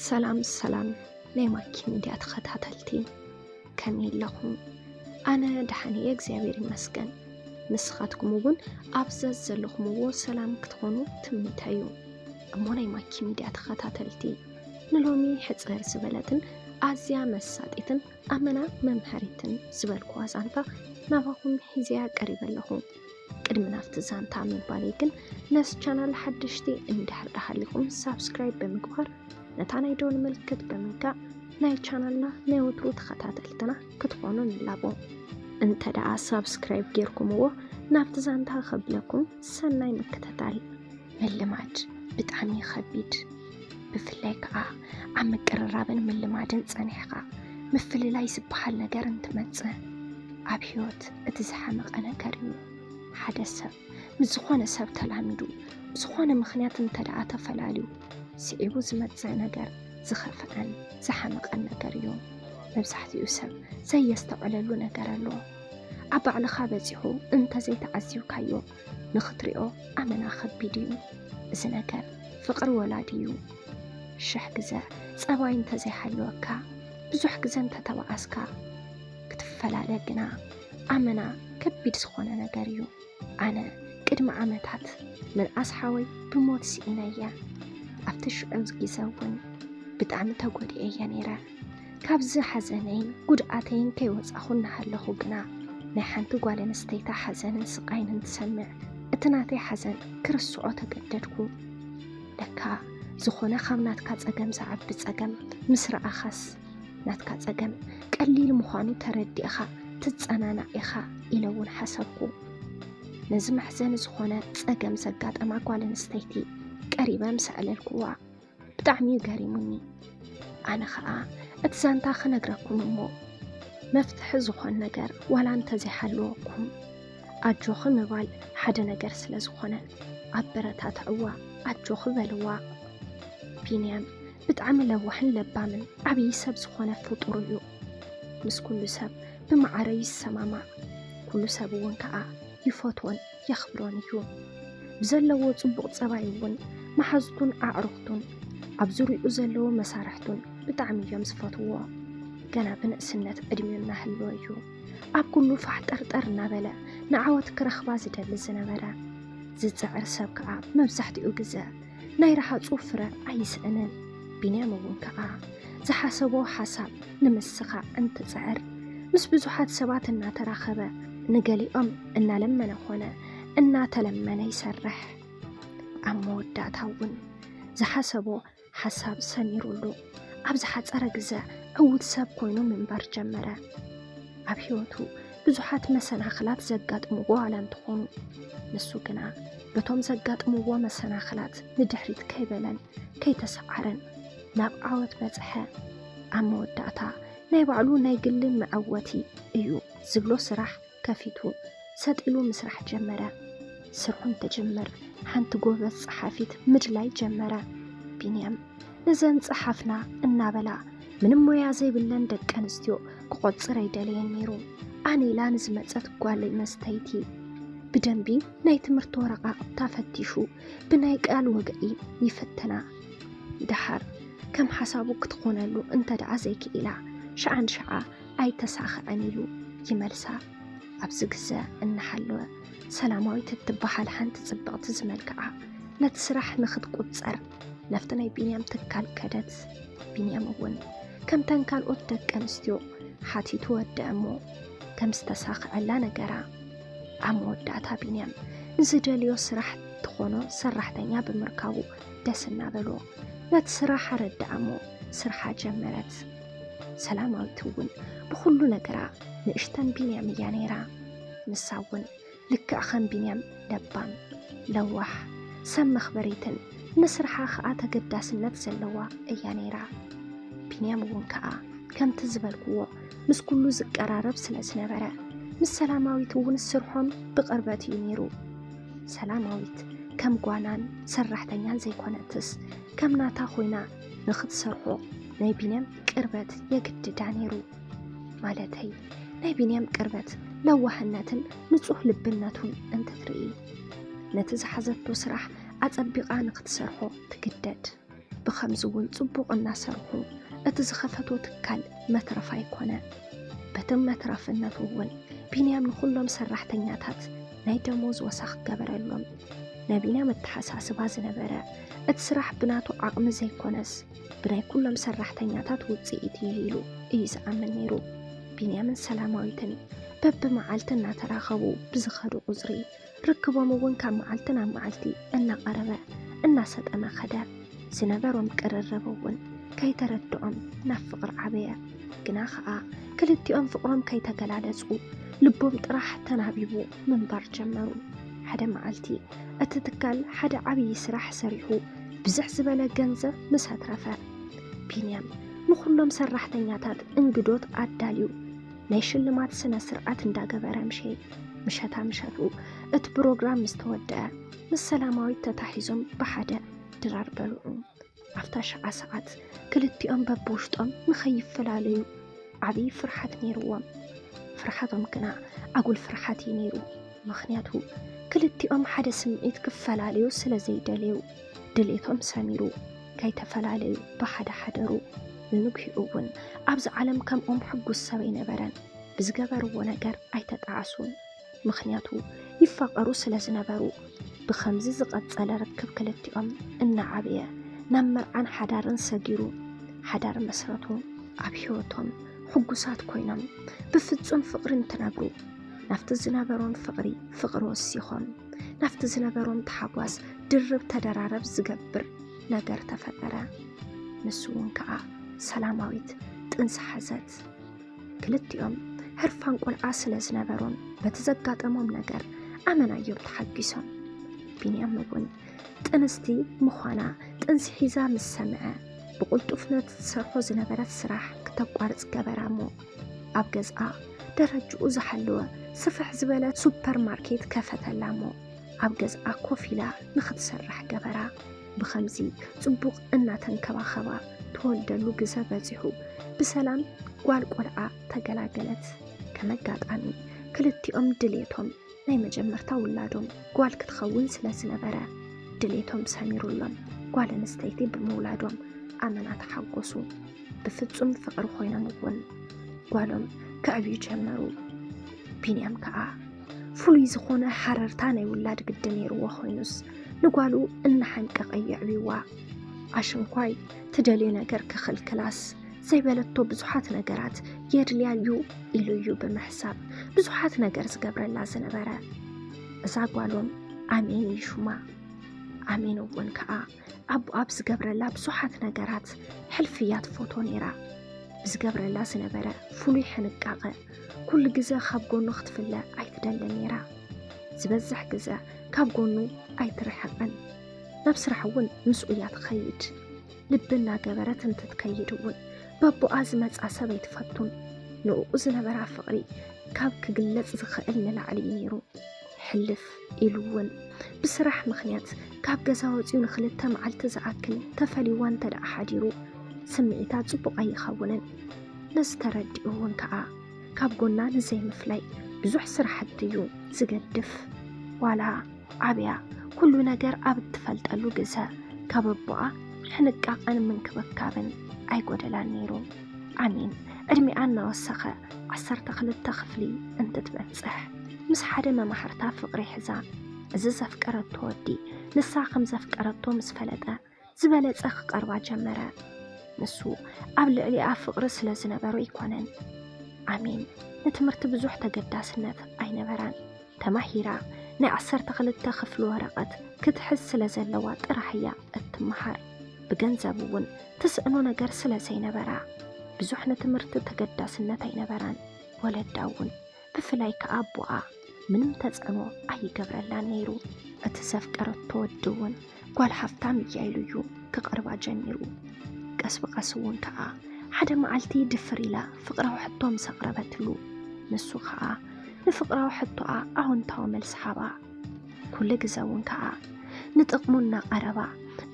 ሰላም ሰላም ናይ ማኪ ሚድያ ተኸታተልቲ፣ ከመይ ኣለኹም? ኣነ ደሓን እየ፣ እግዚኣብሔር ይመስገን። ንስኻትኩም እውን ኣብ ዘዘለኹምዎ ሰላም ክትኾኑ ትምኒተይ እዩ። እሞ ናይ ማኪ ሚድያ ተኸታተልቲ፣ ንሎሚ ሕጽር ዝበለትን ኣዝያ መሳጢትን ኣመና መምሃሪትን ዝበልኩዋ ዛንታ ናባኹም ሒዘያ ቀሪበ ኣለኹ። ቅድሚ ናብቲ ዛንታ ምባለይ ግን፣ ነዚ ቻናል ሓደሽቲ እንድሕር ደኣ ሃሊኹም ሳብስክራይብ ብምግባር ነታ ናይ ደወል ምልክት ብምንካእ ናይ ቻናልና ናይ ወትሩ ተኸታተልትና ክትኾኑ ንላቦ። እንተ ደኣ ሳብስክራይብ ጌርኩምዎ፣ ናብቲ ዛንታ ከብለኩም ሰናይ ምክትታል። ምልማድ ብጣዕሚ ከቢድ፣ ብፍላይ ከኣ ኣብ ምቅርራብን ምልማድን ጸኒሕካ ምፍልላይ ዝበሃል ነገር እንትመጽእ ኣብ ህይወት እቲ ዝሓመቐ ነገር እዩ። ሓደ ሰብ ምስ ዝኾነ ሰብ ተላሚዱ ብዝኾነ ምኽንያት እንተ ደኣ ተፈላልዩ፣ ስዒቡ ዝመጽእ ነገር ዝኸፍኣን ዝሓመቐን ነገር እዩ። መብዛሕትኡ ሰብ ዘየስተውዕለሉ ነገር ኣሎ። ኣብ ባዕልኻ በጺሑ እንተ ዘይተዓዚብካዮ ንኽትሪኦ ኣመና ከቢድ እዩ። እዚ ነገር ፍቕሪ ወላዲ እዩ። ሽሕ ግዘ ጸባይ እንተ ዘይሃለወካ፣ ብዙሕ ግዘ እንተ ተባኣስካ፣ ክትፈላለ ግና ኣመና ከቢድ ዝኾነ ነገር እዩ። ኣነ ቅድሚ ዓመታት ምንኣስ ሓወይ ብሞት ስኢነያ። ኣብቲ ሽዑ ግዘ እውን ብጣዕሚ ተጎዲኤ እየ ነይረ። ካብዚ ሓዘነይን ጉድኣተይን ከይወፃኹ እናሃለኹ ግና፣ ናይ ሓንቲ ጓል ኣንስተይቲ ሓዘንን ስቓይን እንትሰምዕ፣ እቲ ናተይ ሓዘን ክርስዖ ተገደድኩ። ለካ ዝኾነ ካብ ናትካ ፀገም ዝዓቢ ፀገም ምስ ረኣኻስ፣ ናትካ ፀገም ቀሊል ምዃኑ ተረዲእኻ ትፀናናዕ ኢኻ ኢለ እውን ሓሰብኩ። ነዚ መሕዘኒ ዝኾነ ፀገም ዘጋጠማ ጓል ኣንስተይቲ ቀሪበ ምስ ኣዕለልኩዋ፣ ብጣዕሚ እዩ ገሪሙኒ። ኣነ ኸኣ እቲ ዛንታ ክነግረኩም እሞ፣ መፍትሒ ዝኾን ነገር ዋላ እንተዘይሃለወኩም፣ ኣጆኺ ምባል ሓደ ነገር ስለ ዝኾነ፣ ኣበረታትዕዋ፣ ኣጆኺ በልዋ። ቢንያም ብጣዕሚ ለዋህን ለባምን ዓብዪ ሰብ ዝኾነ ፍጡር እዩ። ምስ ኩሉ ሰብ ብማዕረ ይሰማማዕ። ኩሉ ሰብ እውን ከኣ ይፈትዎን የኽብሮን እዩ። ብዘለዎ ጽቡቕ ጸባይ እውን መሓዙቱን ኣዕሩኽቱን፣ ኣብ ዙርያኡ ዘለዉ መሳርሕቱን ብጣዕሚ እዮም ዝፈትውዎ። ገና ብንእስነት ዕድሚኡ እናሃለወ እዩ ኣብ ኩሉ ፋሕ ጠርጠር እናበለ ንዓወት ክረኽባ ዝደሊ ዝነበረ። ዝጽዕር ሰብ ከኣ መብዛሕትኡ ግዘ ናይ ረሃጹ ፍረ ኣይስእንን። ቢንያም እውን ከኣ ዝሓሰቦ ሓሳብ ንምስኻዕ እንትጽዕር፣ ምስ ብዙሓት ሰባት እናተራኸበ፣ ንገሊኦም እናለመነ ኾነ እናተለመነ ይሰርሕ። ኣብ መወዳእታ እውን ዝሓሰቦ ሓሳብ ሰሚሩሉ፣ ኣብ ዝሓጸረ ግዘ ዕዉት ሰብ ኮይኑ ምንባር ጀመረ። ኣብ ህይወቱ ብዙሓት መሰናኽላት ዘጋጥምዎ ዋላ እንተኾኑ፣ ንሱ ግና በቶም ዘጋጥምዎ መሰናኽላት ንድሕሪት ከይበለን ከይተሰዓረን ናብ ዓወት በጽሐ። ኣብ መወዳእታ ናይ ባዕሉ ናይ ግሊ መዐወቲ እዩ ዝብሎ ስራሕ ከፊቱ ሰጥ ኢሉ ምስራሕ ጀመረ። ስርሑ እንትጅምር ሓንቲ ጎበዝ ጸሓፊት ምድላይ ጀመረ። ቢንያም ነዘን ጸሓፍና እናበላ ምንም ሞያ ዘይብለን ደቂ ኣንስትዮ ክቖጽር ኣይደለየን ነይሩ። ኣነ ኢላ ንዝመጸት ጓል ኣንስተይቲ ብደንቢ ናይ ትምህርቲ ወረቓቕታ ፈቲሹ ብናይ ቃል ወግዒ ይፍትና። ደሓር ከም ሓሳቡ ክትኾነሉ እንተ ደኣ ዘይክኢላ፣ ሽዓ ንሽዓ ኣይተሳኽዐን ኢሉ ይመልሳ። ኣብዚ ግዘ እናሃለወ፣ ሰላማዊት እትበሃል ሓንቲ ጽብቕቲ ዝመልክዓ ነቲ ስራሕ ንኽትቁጸር ናብቲ ናይ ቢንያም ትካል ከደት። ቢንያም እውን ከምተን ካልኦት ደቂ ኣንስትዮ ሓቲቱ ወደአ እሞ ከም ዝተሳኽዐላ ነገራ። ኣብ መወዳእታ ቢንያም ንዝደልዮ ስራሕ ትኾኖ ሰራሕተኛ ብምርካቡ ደስ እናበሎ ነቲ ስራሕ ኣረድኣ እሞ ስርሓ ጀመረት። ሰላማዊት እውን ብኹሉ ነገራ ንእሽተን ቢንያም እያ ነይራ። ንሳ እውን ልክዕ ከም ቢንያም ለባም፣ ለዋሕ፣ ሰብ መኽበሪትን ንስርሓ ኸኣ ተገዳስነት ዘለዋ እያ ነይራ። ቢንያም እውን ከኣ ከምቲ ዝበልክዎ ምስ ኩሉ ዝቀራረብ ስለ ዝነበረ፣ ምስ ሰላማዊት እውን ስርሖም ብቕርበት እዩ ነይሩ። ሰላማዊት ከም ጓናን ሰራሕተኛን ዘይኮነትስ፣ ከም ናታ ኮይና ንኽትሰርሖ ናይ ቢንያም ቅርበት የግድዳ ነይሩ። ማለተይ፣ ናይ ቢንያም ቅርበት፣ ለዋህነትን ንጹህ ልብነቱን እንትትርኢ፣ ነቲ ዝሓዘቶ ስራሕ ኣጸቢቓ ንኽትሰርሖ ትግደድ። ብኸምዚ እውን ጽቡቕ እናሰርሑ እቲ ዝኸፈቶ ትካል መትረፍ ኣይኮነ። በቲ መትረፍነቱ እውን ቢንያም ንኹሎም ሰራሕተኛታት ናይ ደሞዝ ወሰኽ ገበረሎም። ናይ ቢንያም ኣተሓሳስባ ዝነበረ እቲ ስራሕ ብናቱ ዓቕሚ ዘይኮነስ ብናይ ኩሎም ሰራሕተኛታት ውጽኢት እዩ ኢሉ እዩ ዝኣምን ነይሩ። ቢንያምን ሰላማዊትን በብመዓልቲ እናተራኸቡ ብዝኸዱ ቁጽሪ ርክቦም እውን ካብ መዓልቲ ናብ መዓልቲ እናቐረበ እናሰጠመ ኸደ። ዝነበሮም ቅርርብ እውን ከይተረድኦም ናብ ፍቕሪ ዓበየ። ግና ኸኣ ክልቲኦም ፍቕሮም ከይተገላለጹ ልቦም ጥራሕ ተናቢቡ ምንባር ጀመሩ። ሓደ መዓልቲ እቲ ትካል ሓደ ዓብዪ ስራሕ ሰሪሑ ብዝሕ ዝበለ ገንዘብ ምስ ኣትረፈ፣ ቢንያም ንኹሎም ሰራሕተኛታት እንግዶት ኣዳልዩ ናይ ሽልማት ስነ ስርዓት እንዳገበረ ምሸ። ምሸታ ምሸቱ እቲ ፕሮግራም ምስ ተወደአ ምስ ሰላማዊት ተታሒዞም ብሓደ ድራር በልዑ። ኣብታ ሸዓ ሰዓት ክልቲኦም በብውሽጦም ንኸይፈላለዩ ዓብዪ ፍርሓት ነይርዎም። ፍርሓቶም ግና ኣጉል ፍርሓት እዩ ነይሩ። ምኽንያቱ ክልቲኦም ሓደ ስምዒት ክፈላለዩ ስለ ዘይደለዩ ድሌቶም ሰሚሩ ከይተፈላለዩ ብሓደ ሓደሩ። ንንግሂኡ እውን ኣብዚ ዓለም ከምኦም ሕጉስ ሰብ ኣይነበረን። ብዝገበርዎ ነገር ኣይተጣዓሱን። ምኽንያቱ ይፋቐሩ ስለ ዝነበሩ። ብኸምዚ ዝቐጸለ ርክብ ክልቲኦም እናዓበየ ናብ መርዓን ሓዳርን ሰጊሩ። ሓዳር መስረቱ። ኣብ ህይወቶም ሕጉሳት ኮይኖም ብፍጹም ፍቕሪ እንትነብሩ ናብቲ ዝነበሮም ፍቕሪ ፍቕሪ ወሲኾም ናብቲ ዝነበሮም ተሓጓስ ድርብ ተደራረብ ዝገብር ነገር ተፈጠረ። ንሱ እውን ከኣ ሰላማዊት ጥንሲ ሓዘት። ክልቲኦም ህርፋን ቆልዓ ስለ ዝነበሮም በቲ ዘጋጠሞም ነገር ኣመና እዮም ተሓጒሶም። ቢንያም እውን ጥንስቲ ምዃና ጥንሲ ሒዛ ምስ ሰምዐ ብቕልጡፍ ነቲ ትሰርሖ ዝነበረት ስራሕ ክተቋርጽ ገበራ እሞ ኣብ ገዝኣ ደረጅኡ ዝሓለወ ስፍሕ ዝበለ ሱፐር ማርኬት ከፈተላ እሞ ኣብ ገዝኣ ኮፍ ኢላ ንኽትሰርሕ ገበራ። ብኸምዚ ጽቡቕ እናተንከባኸባ ትወልደሉ ግዘ በጺሑ ብሰላም ጓል ቆልዓ ተገላገለት። ከም ኣጋጣሚ ክልቲኦም ድሌቶም ናይ መጀመርታ ውላዶም ጓል ክትኸውን ስለ ዝነበረ ድሌቶም ሰሚሩሎም ጓል ኣንስተይቲ ብምውላዶም ኣመና ተሓጎሱ። ብፍጹም ፍቕሪ ኮይኖም እውን ጓሎም ከዕብዩ ጀመሩ። ቢንያም ከኣ ፍሉይ ዝኾነ ሃረርታ ናይ ውላድ ግዲ ነይርዎ ኮይኑስ ንጓሉ እናሓንቀቐ የዕብይዋ። ኣሽንኳይ ትደልዮ ነገር ክኽልክላስ ዘይበለቶ ብዙሓት ነገራት የድልያ እዩ ኢሉ እዩ ብምሕሳብ ብዙሓት ነገር ዝገብረላ ዝነበረ። እዛ ጓሎም ኣሜን እዩ ሹማ። ኣሜን እውን ከኣ ኣቦኣ ብዝገብረላ ብዙሓት ነገራት ሕልፍያ ትፈቶ ነይራ። ብዝገብረላ ዝነበረ ፍሉይ ሕንቃቐ ኩሉ ግዘ ካብ ጎኑ ክትፍለ ኣይትደልን ነይራ። ዝበዝሕ ግዘ ካብ ጎኑ ኣይትርሕቕን። ናብ ስራሕ እውን ምስኡ እያ ትኸይድ። ልቢ እናገበረት እንትትከይድ እውን በቦኣ ዝመፃ ሰብ ኣይትፈቱን። ንእኡ ዝነበራ ፍቕሪ ካብ ክግለፅ ዝኽእል ንላዕሊ እዩ ነይሩ። ሕልፍ ኢሉ እውን ብስራሕ ምኽንያት ካብ ገዛ ወፂኡ ንክልተ መዓልቲ ዝኣክል ተፈልይዋ እንተ ደኣ ሓዲሩ ስምዒታ ፅቡቕ ኣይኸውንን። ነዚ ተረዲኡ እውን ከዓ ካብ ጎና ንዘይምፍላይ ብዙሕ ስራሕቲ እዩ ዝገድፍ። ዋላ ዓብያ ኩሉ ነገር ኣብ እትፈልጠሉ ግዘ ካብ ኣቦኣ ሕንቃቐን ምንክብካብን ኣይጎደላን ነይሩ። ኣሜን ዕድሚኣ እናወሰኸ ዓሰርተ ክልተ ክፍሊ እንትትበጽሕ ምስ ሓደ መማሕርታ ፍቕሪ ሒዛ እዚ ዘፍቀረቶ ወዲ ንሳ ከም ዘፍቀረቶ ምስ ፈለጠ ዝበለጸ ክቐርባ ጀመረ። ንሱ ኣብ ልዕሊኣ ፍቕሪ ስለ ዝነበሮ ኣይኮነን። ኣሜን ንትምህርቲ ብዙሕ ተገዳስነት ኣይነበራን። ተማሂራ ናይ ዓሰርተ ክልተ ክፍሊ ወረቐት ክትሕዝ ስለ ዘለዋ ጥራሕ እያ እትመሃር። ብገንዘብ እውን ትስእኖ ነገር ስለ ዘይነበራ ብዙሕ ንትምህርቲ ተገዳስነት ኣይነበራን። ወለዳ እውን ብፍላይ ከኣ ኣቦኣ ምንም ተጽዕኖ ኣይገብረላን ነይሩ። እቲ ዘፍቀረቶ ወዲ እውን ጓል ሃፍታም እያ ኢሉ እዩ ክቐርባ ጀሚሩ። ቀስ ብቐስ እውን ከኣ ሓደ መዓልቲ ድፍር ኢላ ፍቕራዊ ሕቶ ምስ ኣቕረበትሉ ንሱ ከኣ ንፍቕራዊ ሕቶኣ ኣወንታዊ መልሲ ሃባ። ኩሉ ግዘ እውን ከኣ ንጥቕሙ እናቐረባ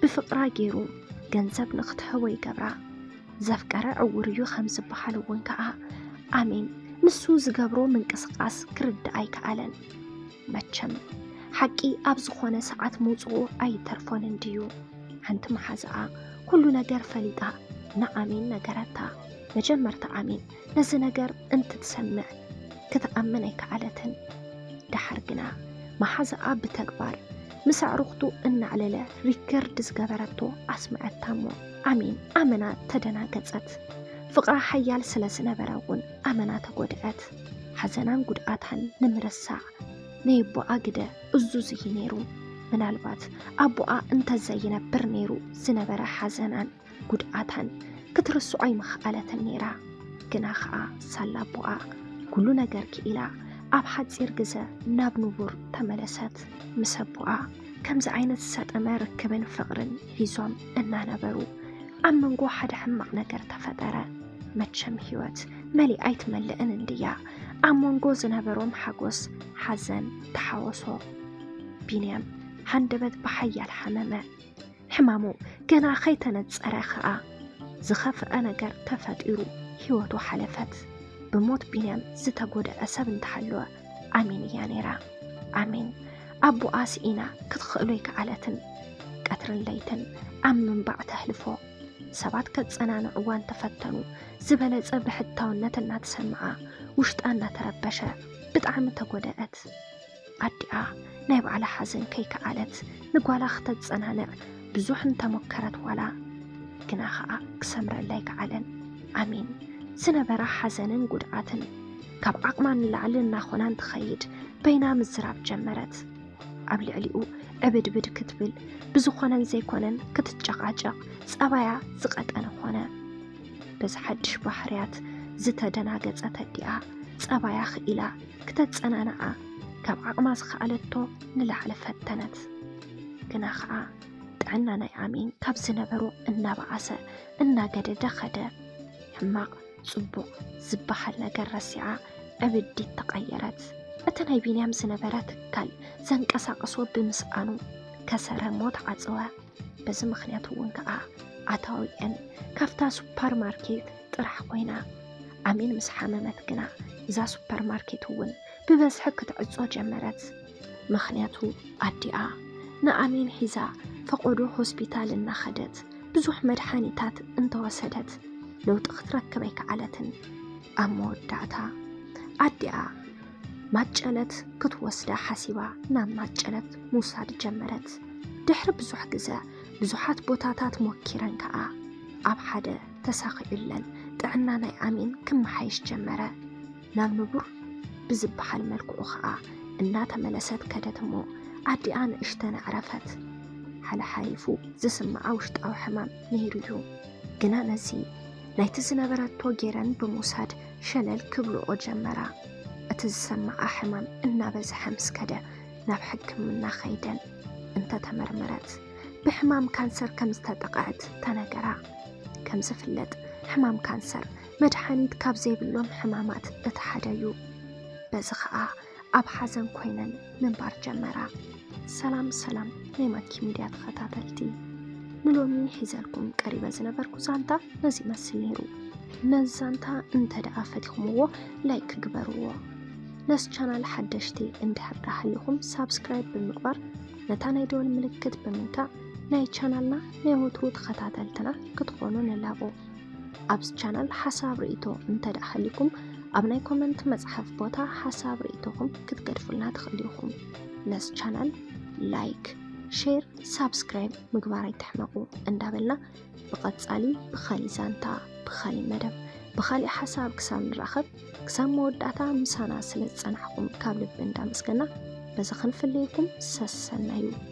ብፍቕራ ገይሩ ገንዘብ ንኽትህቦ ይገብራ። ዘፍቀረ ዕውር እዩ ከም ዝበሃል እውን ከኣ ኣሜን ንሱ ዝገብሮ ምንቅስቓስ ክርዳእ ኣይከኣለን። መቸም ሓቂ ኣብ ዝኾነ ሰዓት ምውፅኡ ኣይተርፎን እንድዩ። ሓንቲ መሓዛኣ ኩሉ ነገር ፈሊጣ ንኣሚን ነገረታ። መጀመርታ ኣሚን ነዚ ነገር እንትትሰምዕ ክትኣምን ኣይከኣለትን። ደሓር ግና መሓዛኣ ብተግባር ምስ ኣዕሩኽቱ እናዕለለ ሪከርድ ዝገበረቶ ኣስምዐታ እሞ ኣሚን ኣመና ተደናገጸት። ፍቕራ ሓያል ስለ ዝነበረ እውን ኣመና ተጎድአት። ሓዘናን ጉድኣታን ንምርሳዕ ናይ ኣቦኣ ግደ እዙዝ እዩ ነይሩ። ምናልባት ኣቦኣ እንተዘይነብር ነይሩ ዝነበረ ሓዘናን ጉድኣታን ክትርስዖ ኣይምኽኣለትን ነይራ። ግና ኸኣ ሳላ ኣቦኣ ኩሉ ነገር ክኢላ ኣብ ሓጺር ግዘ ናብ ንቡር ተመለሰት። ምስ ኣቦኣ ከምዚ ዓይነት ዝሰጠመ ርክብን ፍቕርን ሒዞም እናነበሩ ኣብ መንጎ ሓደ ሕማቕ ነገር ተፈጠረ። መቸም ህይወት መሊኣ ኣይትመልእን እንድያ። ኣብ መንጎ ዝነበሮም ሓጎስ ሓዘን ተሓወሶ። ቢንያም ሃንደበት ብሓያል ሓመመ። ሕማሙ ገና ከይተነጸረ ኸኣ ዝኸፍአ ነገር ተፈጢሩ ህይወቱ ሓለፈት። ብሞት ቢንያም ዝተጎድአ ሰብ እንተሃለወ ኣሚን እያ ነይራ። ኣሚን ኣቦኣ ስኢና ክትኽእሎ ኣይከኣለትን። ቀትርን ለይትን ኣብ ምንባዕ ተህልፎ። ሰባት ከጸናንዕዋ እንተፈተኑ ዝበለጸ ብሕታውነት እናተሰምዓ ውሽጣ እናተረበሸ ብጣዕሚ ተጎደአት። ኣዲኣ ናይ ባዕላ ሓዘን ከይከኣለት ንጓላ ክተጸናንዕ ብዙሕ እንተሞከረት ዋላ ግና ኸኣ ክሰምረላ ኣይከኣለን። ኣሚን ዝነበራ ሓዘንን ጉድኣትን ካብ ዓቕማ ንላዕሊ እናኾና እንትኸይድ በይና ምዝራብ ጀመረት። ኣብ ልዕሊኡ ዕብድብድ ክትብል ብዝኾነን ዘይኮነን ክትጨቓጨቕ ጸባያ ዝቐጠነ ኾነ። በዚ ሓድሽ ባህርያት ዝተደናገጸት ኣዲኣ ጸባያ ክኢላ ክተጸናንዓ ካብ ዓቕማ ዝኸኣለቶ ንላዕሊ ፈተነት። ግና ኸኣ ጥዕና ናይ ኣሚን ካብ ዝነበሮ እናበኣሰ እናገደደ ኸደ። ሕማቕ ጽቡቕ ዝበሃል ነገር ረሲዓ ዕብዲት ተቐየረት። እቲ ናይ ቢንያም ዝነበረ ትካል ዘንቀሳቕሶ ብምስኣኑ ከሰረ እሞ ተዓጸወ። በዚ ምኽንያት እውን ከኣ ኣታዊአን ካብታ ሱፐር ማርኬት ጥራሕ ኮይና። ኣሚን ምስ ሓመመት ግና እዛ ሱፐር ማርኬት እውን ብበዝሒ ክትዕጾ ጀመረት። ምኽንያቱ ኣዲኣ ንኣሚን ሒዛ ፈቐዶ ሆስፒታል እናኸደት ብዙሕ መድሓኒታት እንተወሰደት ለውጢ ክትረክብ ኣይከኣለትን። ኣብ መወዳእታ ኣዲኣ ማጨለት ክትወስዳ ሓሲባ ናብ ማጨለት ምውሳድ ጀመረት። ድሕሪ ብዙሕ ግዘ ብዙሓት ቦታታት ሞኪረን ከኣ ኣብ ሓደ ተሳኺዑለን ጥዕና ናይ ኣሚን ክመሓየሽ ጀመረ። ናብ ንቡር ብዝበሃል መልክዑ ኸኣ እናተመለሰት ከደት እሞ ኣዲኣ ንእሽተን ኣዕረፈት። ሓለሓሊፉ ዝስምዓ ውሽጣዊ ሕማም ነይሩ እዩ። ግና ነዚ ናይቲ ዝነበረቶ ጌረን ብምውሳድ ሸለል ክብልኦ ጀመራ። እቲ ዝሰምዓ ሕማም እናበዝሐ ምስ ከደ ናብ ሕክምና ኸይደን እንተተመርመረት ብሕማም ካንሰር ከም ዝተጠቕዐት ተነገራ። ከም ዝፍለጥ ሕማም ካንሰር መድሓኒት ካብ ዘይብሎም ሕማማት እቲ ሓደ እዩ። በዚ ኸኣ ኣብ ሓዘን ኮይነን ምንባር ጀመራ። ሰላም ሰላም ናይ ማኪ ሚድያ ተኸታተልቲ፣ ንሎሚ ሒዘልኩም ቀሪበ ዝነበርኩ ዛንታ ነዚ ይመስል ነይሩ። ነዚ ዛንታ እንተ ደኣ ፈቲኹምዎ ላይክ ግበርዎ። ነዚ ቻናል ሓደሽቲ እንድሕር ደኣ ሃሊኹም ሳብስክራይብ ብምግባር ነታ ናይ ደወል ምልክት ብምንካእ ናይ ቻናልና ናይ ወትሩ ተኸታተልትና ክትኾኑ ንላቦ። ኣብዚ ቻናል ሓሳብ ርእይቶ እንተ ደኣ ሃሊኩም ኣብ ናይ ኮመንት መጽሓፍ ቦታ ሓሳብ ርእይቶኹም ክትገድፉልና ትኽእሉ ኢኹም። ነዚ ቻናል ላይክ፣ ሼር፣ ሳብስክራይብ ምግባር ኣይትሕመቑ እንዳበልና ብቐጻሊ ብኻሊእ ዛንታ፣ ብኻሊእ መደብ፣ ብኻሊእ ሓሳብ ክሳብ ንራኸብ ክሳብ መወዳእታ ምሳና ስለ ዝጸናሕኩም ካብ ልቢ እንዳመስገና በዚ ክንፍለየኩም ሰሰናዩ።